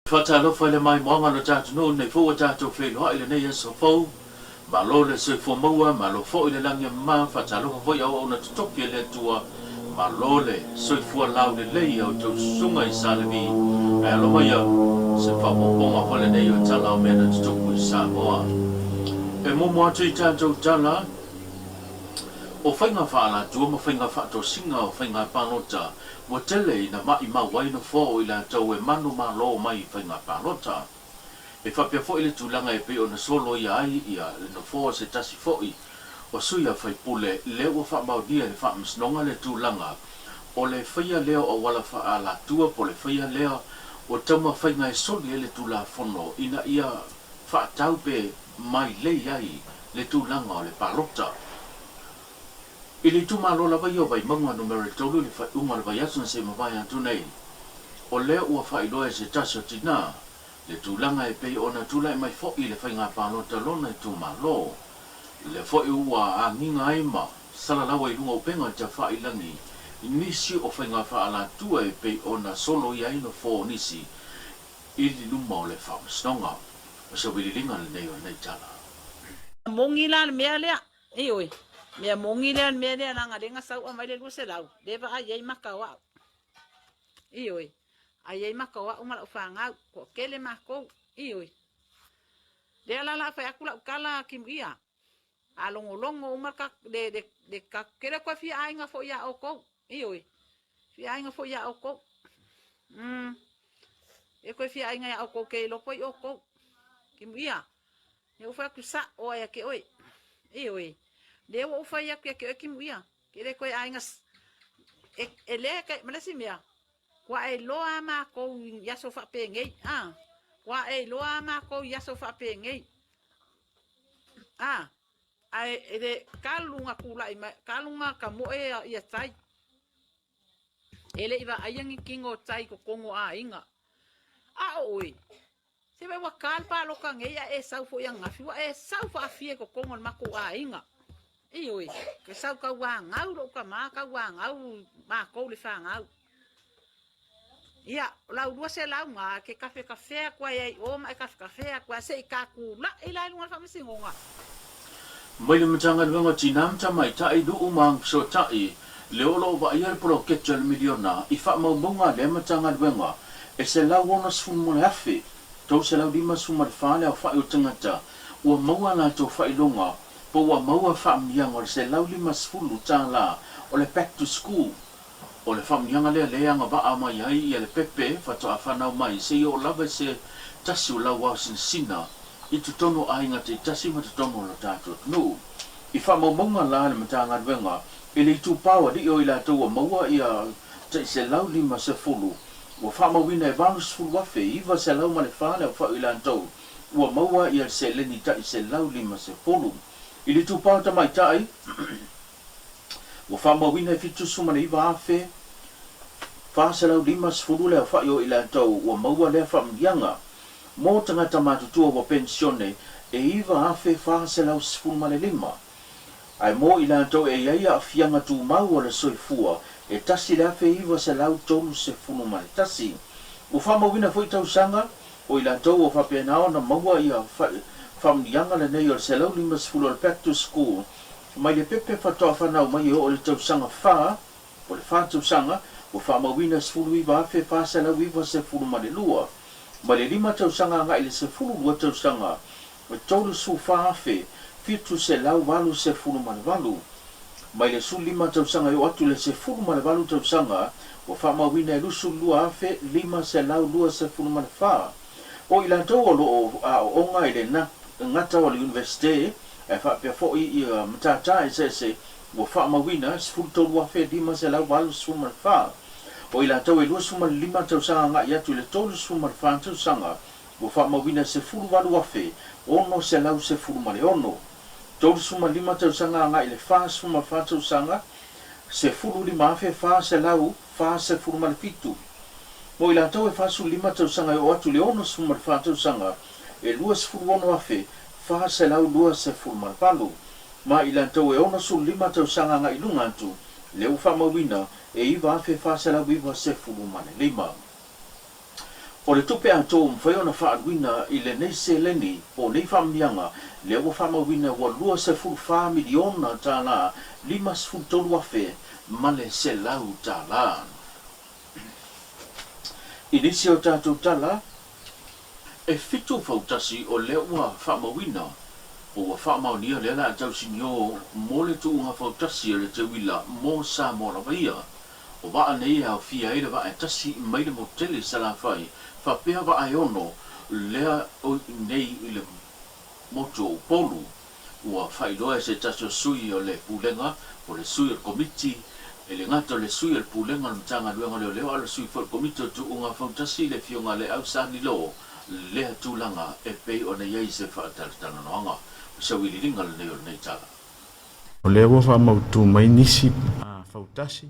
Faatalofa i le maimoaga o le tatou nuu nei foi ua tatou feiloai i lenei aso fou. Malo le soifua maua, malo foi le lagi e mama, faatalofa foi i auauna totofi a le Atua, malo le soifua laulelei i a outou susuga i Sa Levi, ae alo maia se faaopoopoga foi lenei o tala o mea na tutupu i Samoa. E muamua atu i tatou tala o faiga faaalatua ma faiga faatosina o faiga palota Ua tele ina maʻimau ai nofoa o i latou e manumalo mai i faiga palota. E faapea foi le tulaga e pei ona soloia ai ia le nofoa o se tasi foi o sui a faipule lea ua faamaonia e le Faamasinoga le tulaga o le faia lea o auala faaalatua po o le faia lea o taumafaiga e soli ai le Tulafono ina ia faatau pe mailei ai le tulaga o le palota. I le itumalo lava ia o Vaimauga Numera 3 i le faaiuga o le vaiaso na se i mavae atu nei, o lea ua faailoa e se tasi o tinā le tulaga e pei ona tulai mai foi i le faiga palota lona itumalo. Lea foi ua agiga ai ma salalau ai i luga o upega o le tafaiilagi nisi o faiga faaalatua e pei ona soloia ai nofoa o nisi i luma o le Faamasinoga. O se wililiga lenei o lenei tala. Moni la le mea lea. Ioe, mea moni lea le mea lea leaga lea na sau aumai le 200, lea vaai ai maka o au. Ioe, ai ai maka o au ma lau fanau, toatele matou. Ioe. Lea la la fai atu lau tala Kimuia, a logologo uma le le le tele koe fia aiga foi ia outou. Ioe, fia aiga foi ia outou. E koe fia aiga ia outou ke iloa koe i outou. Kimuia, Lea ua fai atu sa'o a ia te oe. Ioe. Lea ua ou fai atu ia te oe Kimuia. Ke le toe aiga e, e le ke, ma le isi mea, kua e iloa a makou i aso faapenei, a, kua e iloa a makou i aso faapenei, a, ae e le talu na tulai mai, talu na tamoe ia tai, e le i vaaia ni tino o tai i totonu o aiga. A o oe, Se ua ta le palota nei ae e sau foi ananafi, ua e sau faafia i totonu o le matou aiga. Ioe, e sau tauanau lou tama, tauanau matou le fanau. Ia, o lau 200 na, e te tafetafea atu ai ai i o ma e tafetafea atu ai, se i ta tula'i la i luga o le faamasinoga. Mai le Matagaluega o Tinā ma Tamaitai, Nuu ma Agafesootai, lea o lo o vaaia le poloketi o le miliona i faamaumauga a lea Matagaluega e 161,354 le aofai o tagata ua maua a latou faailoga po ua maua faamanuiaga o le $150 o le Back to School. O le faamanuiaga lea lea e agavaa mai ai ia le pepe faatoa fanau mai seia oo lava i se tasi o lau ao sinasina i totonu o aiga taitasi ma totonu o lo tatou atunuu. I faamaumauga la a le Matagaluega i le itupa o alii o i latou ua maua ia tai 150, ua faamauina e 80,904 le aofai o i latou ua maua ia le seleni tai 150. I le itupa o tamaitai, ua faamauina e 79,450 le aofai o i latou ua maua lea faamanuiaga. Mo tagata matutua ua penisione e 9,415, ae mo i latou e i ai aafiaga tumau o le soifua e 1,931. Ua faamauina foi tausaga o i latou ua faapena ona maua ia faamanuiaga lenei o le 150 o le Back to School mai le pepe faatoa fanau mai e oo i le tausaga fa, po o le fa tausaga, ua faamauina 19,492. Mai le lima tausaga agai i le 12 tausaga, 34,788. Mai le 15 tausaga e oo atu i le 18 tausaga, ua faamauina e 22,524. O i latou o lo o aooga i le gata o le Iunivesite, ae faapea foi i matata eseese ua faamauina 13,584. O i latou e 25 tausaga agai atu i le 34 tausaga ua faamauina 18,616. 35 tausaga agai i le 44 tausaga 15,447. Mo i latou e 45 tausaga e oo atu i le 64 tausaga e 26,428 ma i latou e 65 tausaga agai i luga atu, lea ua faamauina e 9,495. O le tupe atoa ua mafai ona faaaluina i lenei seleni po o nei faamanuiaga lea ua faamauina ua $24 miliona $53,100. I nisi o tatou tala, e fitu fautasi o lea ua faamauina po ua faamaonia lea laa tausinio mo le tuuga fautasi o le teuila mo Samoa lava ia. O vaa nei e aofia ai le vaa e tasi mai le motu tele i Salafai faapea vaa e ono lea o nei i le motu o Upolu. Ua faailoa e se tasi o sui o le Pulega po o le sui o le Komiti, e le gata o le sui o le Pulega o le Matagaluega o Leoleo a o le sui foi o le Komiti o Tuuga Fautasi le Afioga Leau Salilo lea tulaga e pei ona i ai se faatalatalanoaga. O se auiliiliga lenei o lenei tala. O lea ua faamautu mai nisi fautasi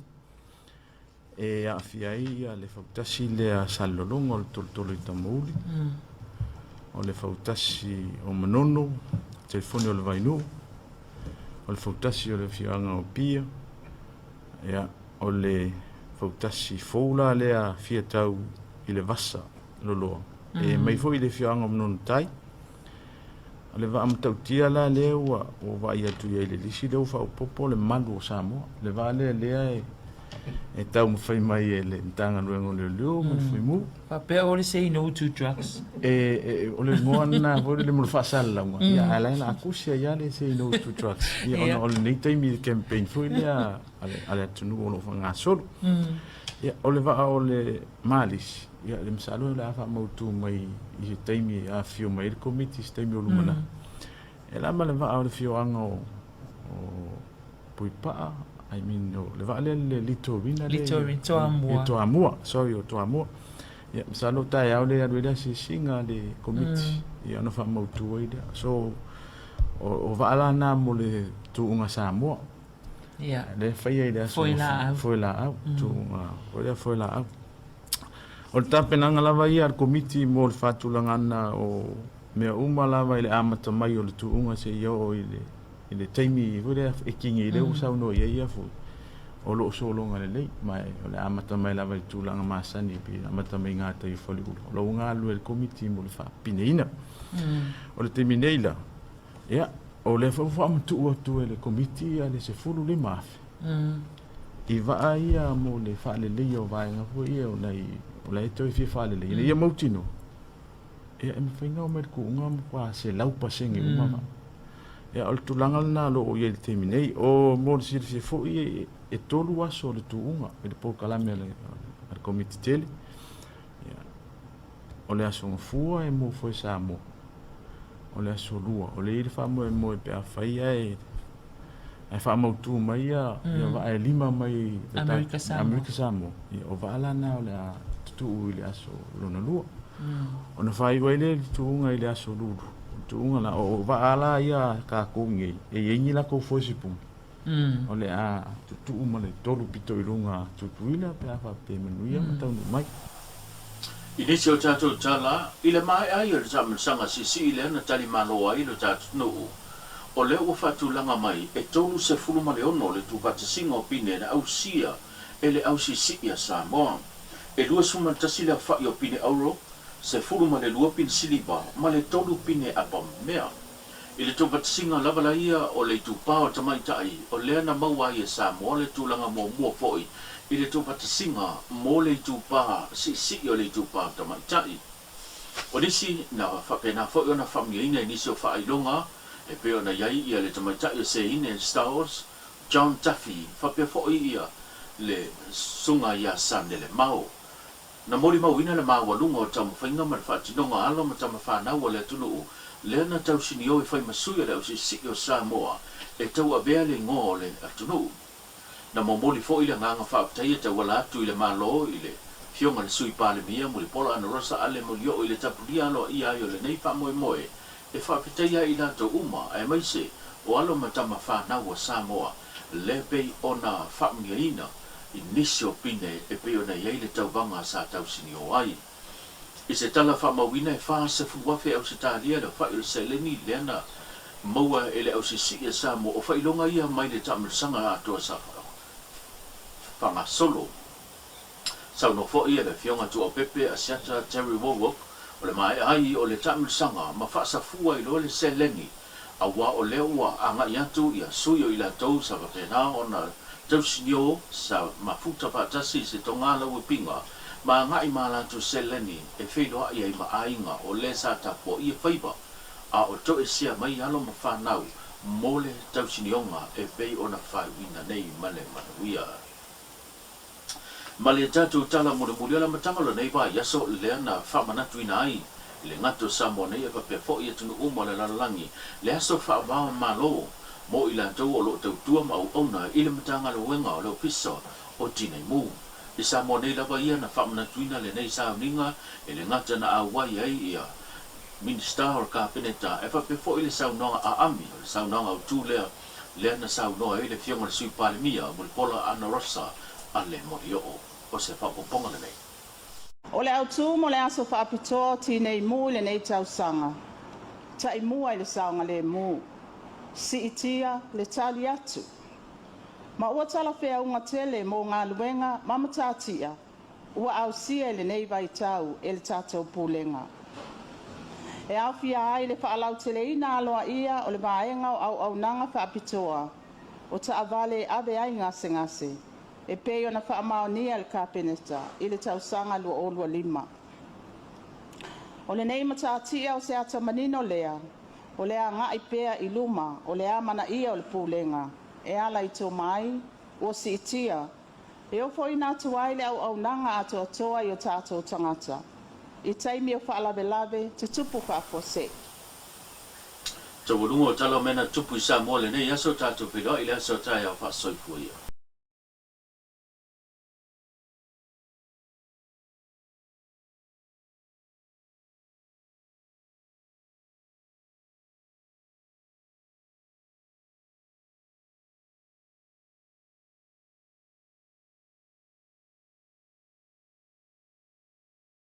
e aafia ai le fautasi lea a Salelologa o le Tolotolo i Tamauli, o le fautasi o Manono, telefoni o le Vainuu, o le fautasi o le afioaga o Apia, ia, o le fautasi fou la lea fia tau i le vasa loloa, e mai foi i le afioaga o Manono Tai. O le vaa matautia la lea ua vaai atu i ai i le lisi lea ua faaopoopo o le malu o Samoa. Le vaa lea lea e, e taumafai mai e le Matagaluega o Leoleo ma le Fuimu. Faapea o le say no to drugs. E, e, o le igoa lena foi lele mo le faasalalauga. Ia, ae la e la kusi ai lava le say no to drugs. Ia, ona o lenei taimi i le campaign foi lea a le atunuu o lo o faagasolo. Ia, o le vaa o le Malisi, Ia, le masalo o le a faamautu mai i se taimi e afifio mai ai le Komiti i se taimi o lumanai. E lava le vaa o le afioaga o Puipaa, I mean, o le vaa lea le Litorina lea. Litorina, Toamua. Ia, Toamua, sorry, o Toamua. Ia, masalo o taeao lea e alu ai le asiasiga a le Komiti, ia ona faamautu ai lea. So, o vaa la na mo le tuuga Samoa. Ia. Lea e faia i le aso. Foe laau. Foe laau, tuuga, foi lea foe laau. O le tapenaga lava ia a le Komiti mo le faatulagaga o mea uma lava i le amata mai o le tuuga seia oo i le, i le taimi foi lea e kigi lea ua saunoa i ai ia foi, o lo o sologa lelei, ma o le amata mai lava i le tulaga masani e pei ona amata mai i gatai o Faleula. O lo o ua galulue le Komiti mo le faapineina. O le taimi nei la, ia, o lea foi ua faamatuu atu e le Komiti ia le $15,000 i vaa ia mo le faaleleia o vaega foi ia o nai o la e toe fia faaleleia ina ia mautinoa ia e mafai ona omai i le tuuga matua 100% uma vaa. Ia o le tulaga lena o lo o i ai i le taimi nei. O mo le silafia foi e tolu aso o le tuuga i le polokalame a le Komiti tele. Ia, o le aso Gafua e mo foe Samoa. O le aso Lua, o lea e i ai le faamoemoe pe afai ae ae faamautu mai ia ia vaa e lima mai Amerika Samoa. Amerika Samoa. Ia, o vaa la na o le a tutuu i le aso lona lua. Ona faaiu ai lea i le tuuga i le aso Lulu. O le tuuga la, o vaa la ia a tatou nei, e i ai ni latou foe sipuni. O le a tutuu ma le tolu pito i luga Tutuila pe a faapea e manuia ma taunuu mai. I nisi o tatou tala, i le maea ai o le taamilosaga siisii lea na tali malo ai lo tatou nuu, o lea ua faatulaga mai e 36 le tuufaatasiga o pine na ausia e le au siisii a Samoa. E 21 le aofai o pine auro, 12 pine siliva ma le tolu pine apamea. I le tuufaatasiga lava la ia o le itupa o tamaitai, o lea na maua ai e Samoa le tulaga muamua foi i le tuufaatasiga mo le itupa siisii o le itupa o tamaitai. O nisi na faapena foi ona faamanuiaina i nisi o faailoga e pei ona i ai ia le tamaitai o Seine Stowers, John Duffy faapea foi ia le Susuga ia Sanele Mao. Na molimauina le maualuga o taumafaiga ma le faatinoga o alo ma tama fanau a le atunuu lea na tausinio e fai ma sui o le ausiisii o Samoa e tauavea le igoa o le atunuu. Na momoli foi le agaga faafetai e tauala atu i le Malo i le Afioga i le Sui Palemia Mulipola Anarosa Ale Molioo i le tapunia aloaia ai o lenei faamoemoe e faafetaia ai i latou uma aemaise o alo ma tama fanau a Samoa lea pei ona faamanuiaina i nisi o pine e pei ona i ai le tauvaga sa tausinio ai. I se tala faamauina e 40,000 Ausetalia le aofai o le seleni lea na maua e le ausiisii a Samoa o faailoga ia mai le taamilosaga atoa sa faagasolo. Saunoa foi le Afioga Tuaopepe Asiata Terry Wowok, o le maea ai o le taamilosaga ma faasafua ai loa le seleni, aua o lea ua agai atu ia sui o i latou sa faapena ona tausinio sa mafuta faatasi i se toga lauipiga ma agai ma latou seleni e feiloai ai ma aiga o le sa tapuaia faiva a o toesea mai alo ma fanau mo le tausinioga e pei ona faaiuina nei ma le manuia. Ma le tatou tala mulimuli o le amataga o lenei vaiaso lea na faamanatuina ai i le gata o Samoa nei e faapea foi atunuu uma o le lalolagi le aso faavao Malo mo i latou o lo o tautua ma auauna i le Matagaluega o le Ofisa o Tinei Mu. I Samoa nei lava ia na faamanatuina lenei sauniga e le gata na auai ai ia Minisita o le Kapeneta e faapea foi le saunoaga aami o le saunoaga autu lea lea na saunoa ai le Afioga i le Sui Palemia Mulipola Anarosa a le Molioo. O se faaopoopoga lenei. O le autu mo le aso faapitoa o Tinei Mu i lenei tausaga, taimua i le saogalemu, siitia le tali atu, ma ua talafeauga tele mo galuega ma matatia ua ausia i lenei vaitau e le tatou Pulega. E aofia ai le faalauteleina aloaia o le vaega o auaunaga faapitoa o taavale e ave ai gasegase, e pei ona faamaonia e le Kapeneta i le tausaga 2025. O lenei matatia o se ata manino lea o le agai pea i luma o le amanaia o le Pulega e ala i tomai ua siitia e ofoina atu ai le auaunaga atoatoa i o tatou tagata i taimi o faalavelave tutupu faafuasei. Taualuga o tala o mea na tutupu i Samoa i lenei aso, tatou feiloai i le aso a taeao faasoifua ia.